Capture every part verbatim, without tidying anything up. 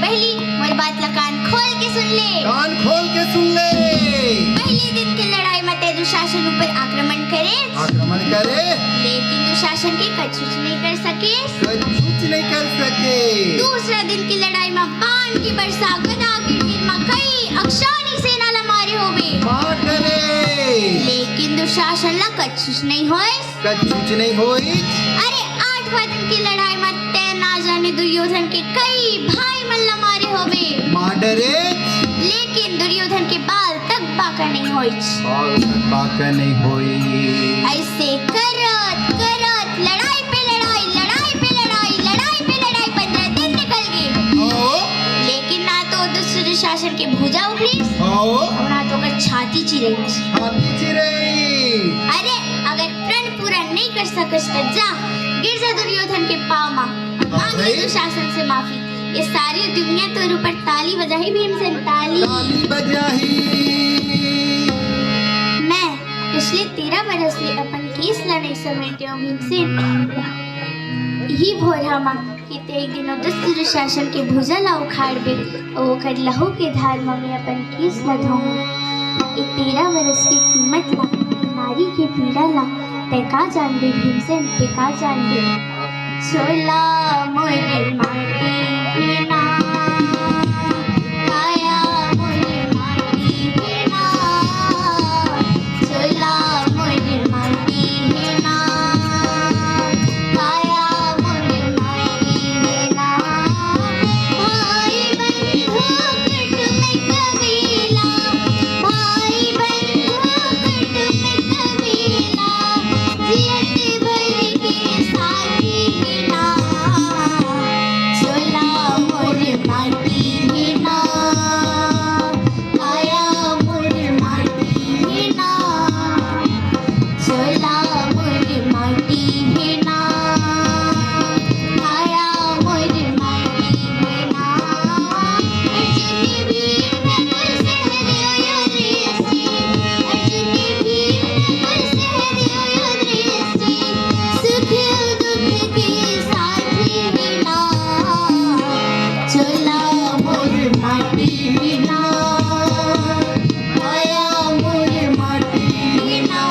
पहली मोर बात ला कान खोल के सुन ले। कान खोल के सुन ले। पहली दिन के लड़ाई में ते दुशासन ऊपर आक्रमण करे। आक्रमण करे। लेकिन दुशासन के कछुच नहीं कर सके। कछुच नहीं कर सके। दूसरा दिन की लड़ाई में बाण की वर्षा, गदा की ढेर में कई अक्षौणी सेना ला मारे होवे। मार डरे। लेकिन दुशासन ला कछुच नहीं होए। कछुच नहीं होई। अरे, आठवां दिन की लड़ाई में ते ना जाने दुर्योधन के कई भाई मन ला मारे होवे। मार डरे। लेकिन दुर्योधन के बाल तक बाका नहीं होई। बाल तक बाका नहीं होई। ऐसे करत करत लड़ाई पे लड़ाई, लड़ाई पे लड़ाई, लड़ाई पे लड़ाई, पंद्रह दिन निकल गए। ओ। लेकिन ना तो दुष्ट दुशासन के भुजा उखड़ी, ओ। और ना तो ओकर छाती चिरई। छाती चिरई। अरे, अगर प्रण पूरा नहीं कर सकस त जा, गिर जा दुर्योधन के पाँव मा, मांग ले दुशासन से माफी। ये सारी दुनिया तोर ऊपर ताली बजाही भीमसेन, ताली। ताली बजाही। मैं पिछले तेरह बरस ले अपन केस ला नहीं समेटे हूँ भीमसेन। यही भोरहा मा कि ते एक दिन ओ दुष्ट दुशासन के भुजा ला उखाड़बे, अउ ओकर लहू के धार म मैं अपन केस ला धोहूं। ए तेरह बरस के कीमत ला, ए नारी के पीड़ा ला, ते का जानबे भीमसेन, ते का जानबे? छोला मोर माटी के ना, काया मोर माटी के ना, छोला मोर माटी के ना, काया मोर माटी के ना। भाई बंधु कुटुम कबीला, भाई बंधु कुटुम कबीला, जियत भर के साथी ना, छोला मोर माटी ना, काया मोर माटी ना, छोला मोर माटी ना, काया मोर माटी ना। अर्जुन भीम नकुल सहदेव युधिष्ठिर, अर्जुन भीम नकुल सहदेव युधिष्ठिर, सुख दुख के साथी ना, छोला मोर माटी ना, काया मोर माटी ना,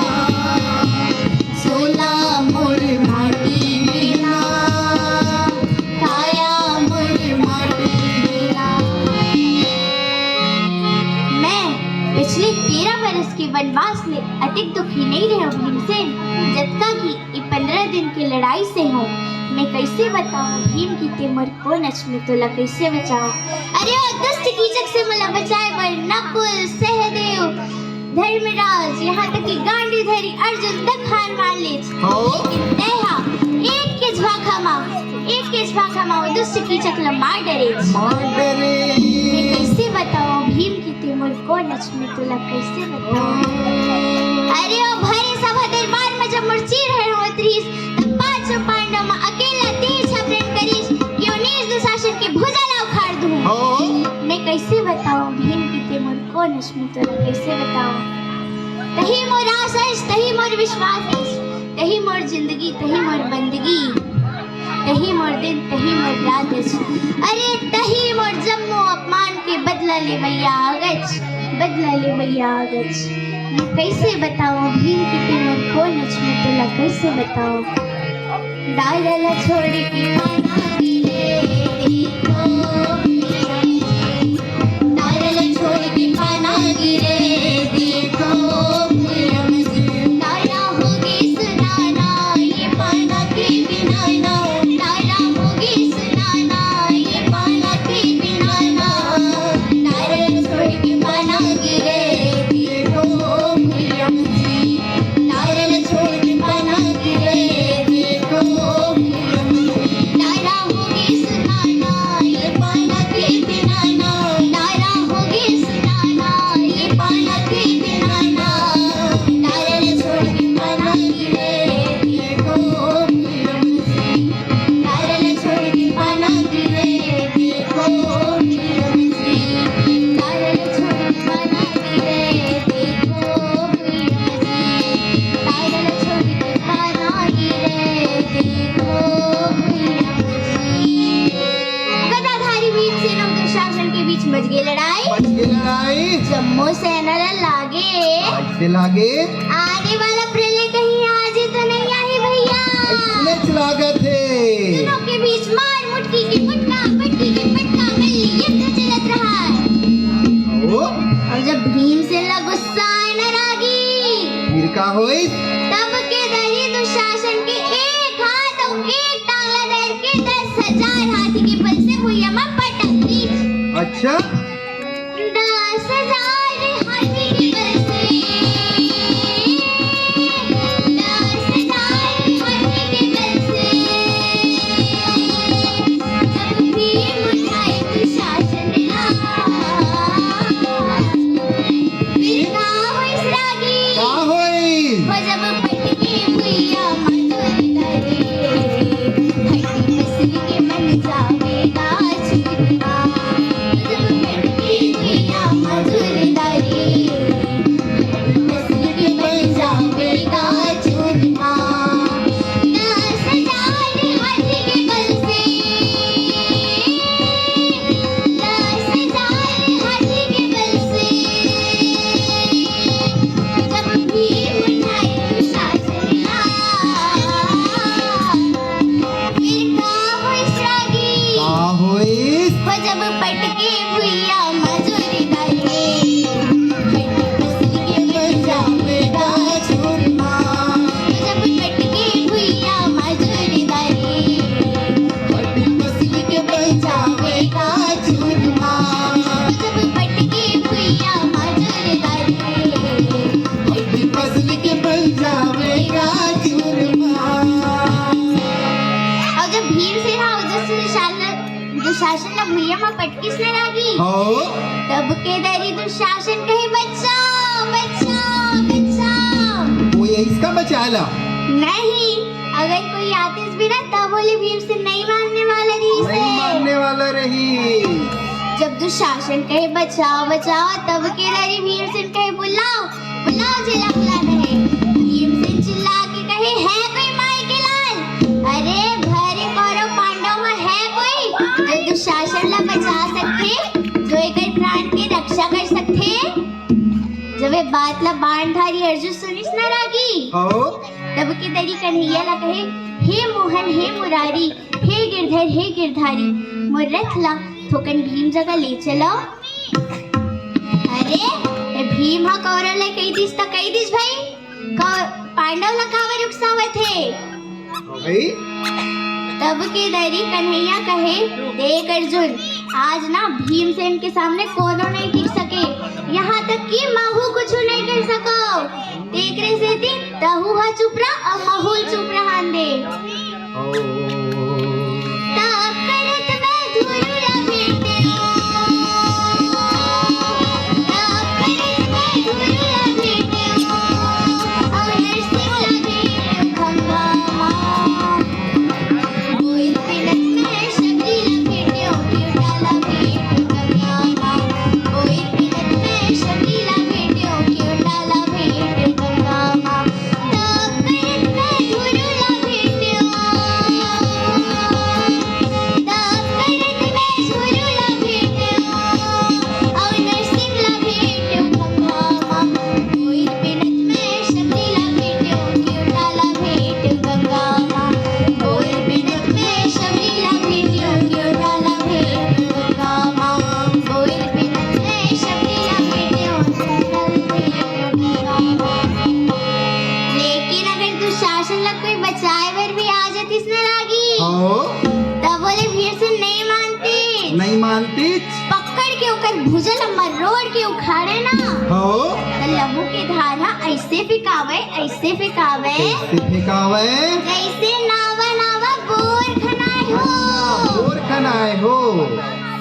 छोला मोर माटी ना, काया मोर माटी ना। मैं पिछले तेरह बरस के वनवास ले अतिक दुखी नहीं रहे भीमसेन, जतका कि ये पंद्रह दिन के लड़ाई से हो। मैं कैसे बताऊं भीम कि ते मोर कोन अच, मैं तोला कैसे बचाऊं? अरे ओ दुष्ट कीचक से मोला बचाए बर नकुल, सहदेव, धर्मराज, यहाँ तक कि गांडीव धरी अर्जुन तक हार मान लेस। हो। लेकिन तेहा एक के झवाखा मा, एक के झवाखा मा ओ दुष्ट कीचक ला मार डरेस। मार डरेस। मैं कैसे बताऊं भीम कि ते मोर कोन अच, मैं तोला कैसे बताऊं? अरे ओ भरे सभा दरबार में जब मोर चीरहरण होत रहिस, तब पांचों पांडव में अकेला तें छपरन करिस कि ओ नीच दुशासन के भुजा ला उखाड़ दूं। हो। मैं कैसे बताऊं भीम कि ते मोर कोन अच, मैं तोला कैसे बताऊं? तही मोर आस अस, तही मोर विश्वास अस, तही मोर जिंदगी, तही मोर बंदगी, तही मोर दिन, तही मोर रात अस। अरे तही मोर जम्मो अपमान के बदला लेवइया आगच, बदला लेवइया आगच। मैं कैसे बताऊं भीम कि ते मोर कोन अच, मैं तोला कैसे बताऊं? दारा ला छोड़ के पाना गिरे देखो, दारा ला छोड़ के पाना गिरे देखो, दारा होगे सुनाना ये पाना के बिना ना, दारा होगे सुनाना ये पाना के बिना ना, दारा ला छोड़ के पाना गिरे देखो, नारा छोड़ के पाना गिरे देखो, नारा हो मच गे लड़ाई, मच गे लड़ाई। जम्मो सेना ला लागे, आज के लागे। आने वाला प्रलय कहीं आज तो नहीं आही भैया। अइसनेच लागत हे। दोनों के बीच मार मुटकी के मुटका, पटकी के पटका, मल्ली युद्ध चलत रहा है। ओ? और जब भीमसेन ला गुस्सा आए ना रागी, फिर का होइस? तब के दरी दुशासन के एक हाथ और एक टांग ला धर के दस हजार हाथी के बल से भुइया में पटक दी। अच्छा। दस हजार हाथी के बल से, दस हजार हाथी के बल से, जब भीम उठाए दुशासन ला, फिर का होइस रागी? का होइस? वो जब पटके भुइया मजूर करे, हड्डी पसली के बन जावेगा चूरमा। जब पटके भुइया मजूर करे, हड्डी पसली के बन जावेगा चूरमा। दस हजार हाथी के बल से, दस हजार हाथी के बल से, जब भीम उठाए दुशासन ला, फिर का होइस रागी? का होइस? वो जब पटके भुइया मजूर करे, हड्डी पसली के बन जावेगा चूरमा। वो जब पटके भुइया मजूर करे, हड्डी पसली के बन जावेगा चूरमा। जब पटके भुइया मजूर करे, हड्डी पसली के बन जावेगा चूरमा। और जब भीमसेन हा उधर से दुशासन, दुशासन ला भुइया में पटकिस न रागी, हाँ। तब के दरी दुशासन कहे, "बचाओ, बचाओ, बचाओ।" वो ये इसका बचाला? नहीं, अगर कोई आतिस भी ना, तब बोले भीमसेन नहीं मानने वाला रही नहीं से। मानने वाला रही। जब दुशासन कहे, "बचाओ, बचाओ," तब के दरी भीमसेन कहे, "बुलाओ, बुलाओ जेला बुलाना है।" भीमसेन चिल्ला के कहे, "है कोई माई के लाल? अरे, भरे कौरव पांडव में है कोई जो दुशासन ला बचा सकथे, जो एकर प्राण के रक्षा कर सकथे?" जब ये बात ला बाणधारी अर्जुन सुनिस ना रागी, हाँ। तब के दरी कन्हैया ला कहे, "हे मोहन, हे मुरारी, हे गिरधर, हे गिरधारी, मोर रथ ला थोकन भीम जगह ले चलो।" अरे, ए भीम हा कौरव ला कहि दिस त कहि दिस भाई, कौ-, पांडव ला काबर उकसावत हे? हाँ भाई। तब के दरी कन्हैया कहे, "देख अर्जुन, आज ना भीमसेन के सामने कोनो नहीं टिक सके, यहाँ तक कि महू कुछ नहीं कर सको। तेकरे सेती तहू हा चुप रह अउ महू ल चुप रहन दे।" लेकिन अगर दुशासन ला कोई बचाए बर भी आ जातिस न रागी, हाँ। तब बोले भीमसेन नहीं मानतिस। नहीं मानतिस। पकड़ के ओकर भुजा ला मरोड़ के उखाड़े ना, हाँ। त लहू के धार हा ऐसे फेंकावे, ऐसे फेंकावे। कैसे फेंकावे? जैसे नावा नावा बोर खनाए हो। बोर खनाए हो।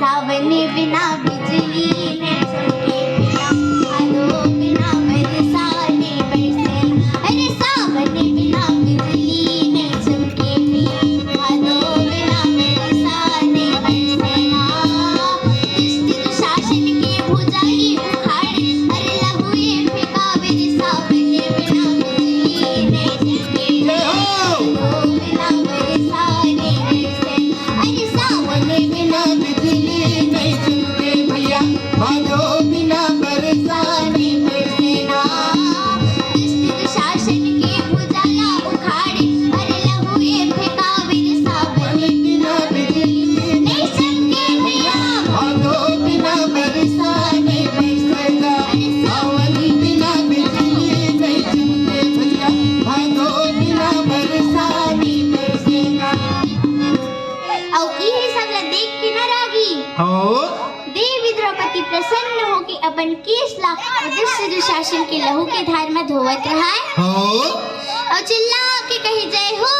सावने बिना बिजली नहीं चमके, भादो बिना बरसा नहीं बरसे। अरे सावने बिना बिजली नहीं चमके, भादो बिना बरसा नहीं बरसे। दुष्ट दुशासन के भुजा ही उखाड़े, अरे लहू ये फेंकावे रे सावने बिना बिजली नहीं चमके। जय हो। भादो बिना बरसा नहीं बरसे। अरे सावन बिना बिजली नहीं चमके भैया, अउ इही सब ला देख के न रागी, हो, देवी द्रौपदी प्रसन्न होके अपन केश ला अउ दुष्ट दुशासन के लहू के धार म धोवत रहय। हो, अउ चिल्ला के कही, जय हो